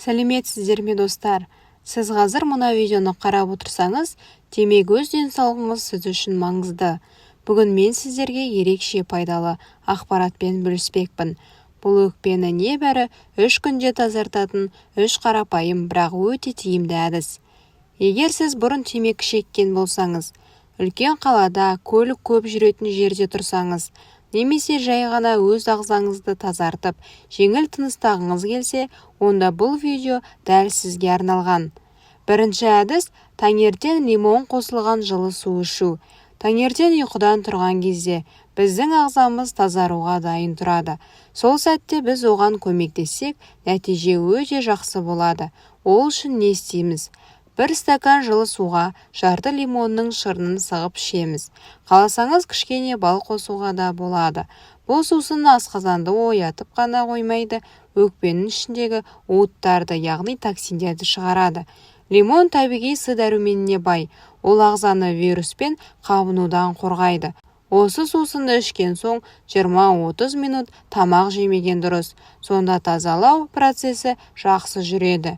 Сәлеметсіздер ме, достар! Сіз қазір мына видеоны қарап отырсаңыз, демек, өз денсаулығыңыз сіз үшін маңызды. Бүгін мен сіздерге ерекше пайдалы ақпаратпен бөліспекпін. Бұл – өкпені небәрі 3 күнде тазартатын үш қарапайым, бірақ өте тиімді әдіс. Егер сіз бұрын темекі шеккен болсаңыз, үлкен қалада, көлік көп жүретін жерде тұрсаңыз немесе жай ғана өз ағзаңызды тазартып, жеңіл тыныстағыңыз келсе, онда бұл видео дәл сізге арналған. Бірінші әдіс – таңертең лимон қосылған жылы су ішу. Таңертең ұйқыдан тұрған кезде біздің ағзамыз тазаруға дайын тұрады. Сол сәтте біз оған көмектессек, нәтиже өте жақсы болады. Ол үшін не істейміз? Бір стакан жылы суға жарты лимонның шырынын сығып ішеміз. Қаласаңыз, кішкене бал қосуға да болады. Бұл сусын асқазанды оятып қана қоймайды, өкпенің ішіндегі уыттарды, яғни токсиндерді шығарады. Лимон табиғи С дәруменіне бай, ол ағзаны вирус пен қабынудан қорғайды. Осы сусынды ішкен соң 20-30 минут тамақ жемеген дұрыс, сонда тазалау процесі жақсы жүреді.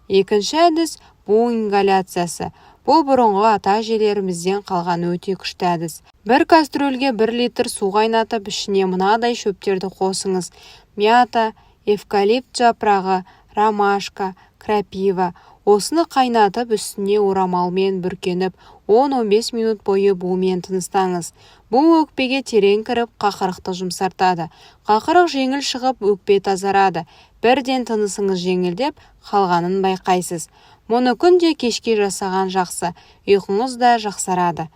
Екінші әдіс – бу ингаляциясы. Бұл бұрынғы ата-әжелерімізден қалған өте күшті әдіс. Бір кастрюльге 1 литр су қайнатып, ішіне мынадай шөптерді қосыңыз: мята, эвкалипт жапырағы, ромашка, крапива. Осыны қайнатып, үстіне орамалмен бүркеніп, 10-15 минут бойы бумен тыныстаңыз. Бу өкпеге терең кіріп, қақырықты жұмсартады. Қақырық жеңіл шығып, өкпе тазарады. Бірден тынысыңыз жеңілдеп қалғанын байқайсыз. Мұны күнде кешке жасаған жақсы, ұйқыңыз да жақсарады.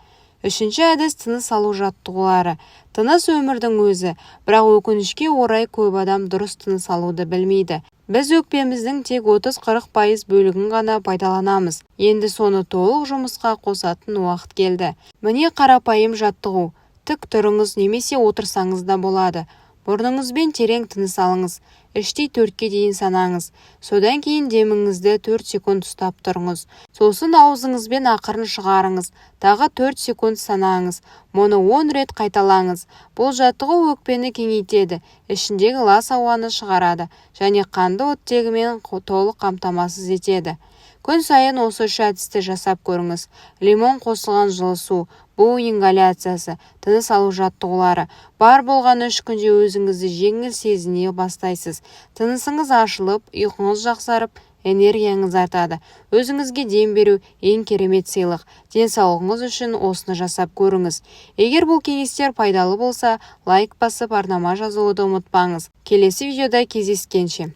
Үшінші әдіс – тыныс алу жаттығулары. Тыныс – өмірдің өзі, бірақ, өкінішке орай, көп адам дұрыс тыныс алуды білмейді. Біз өкпеміздің тек 30-40% бөлігін ғана пайдаланамыз. Енді соны толық жұмысқа қосатын уақыт келді. Міне, қарапайым жаттығу. Тік тұрыңыз немесе отырсаңыз да болады. Мұрныңызбен терең тыныс алыңыз. Іштей төртке дейін санаңыз. Содан кейін деміңізді 4 секунд ұстап тұрыңыз. Сосын аузыңызбен ақырын шығарыңыз. Тағы 4 секунд санаңыз. Мұны 10 рет қайталаңыз. Бұл жаттығу өкпені кеңейтеді, ішіндегі лас ауаны шығарады және қанды оттегімен толық қамтамасыз етеді. Күн сайын осы үш әдісті жасап көріңіз: лимон қосылған жылы су, бу ингаляциясы, тыныс алу жаттығулары. Бар болғаны 3 күнде өзіңізді жеңіл сезіне бастайсыз. Тынысыңыз ашылып, ұйқыңыз жақсарып, энергияңыз артады. Өзіңізге дем беру – ең керемет сыйлық. Денсаулығыңыз үшін осыны жасап көріңіз. Егер бұл кеңестер пайдалы болса, лайк басып, арнама жазылуды ұмытпаңыз. Келесі видеода кездескенше!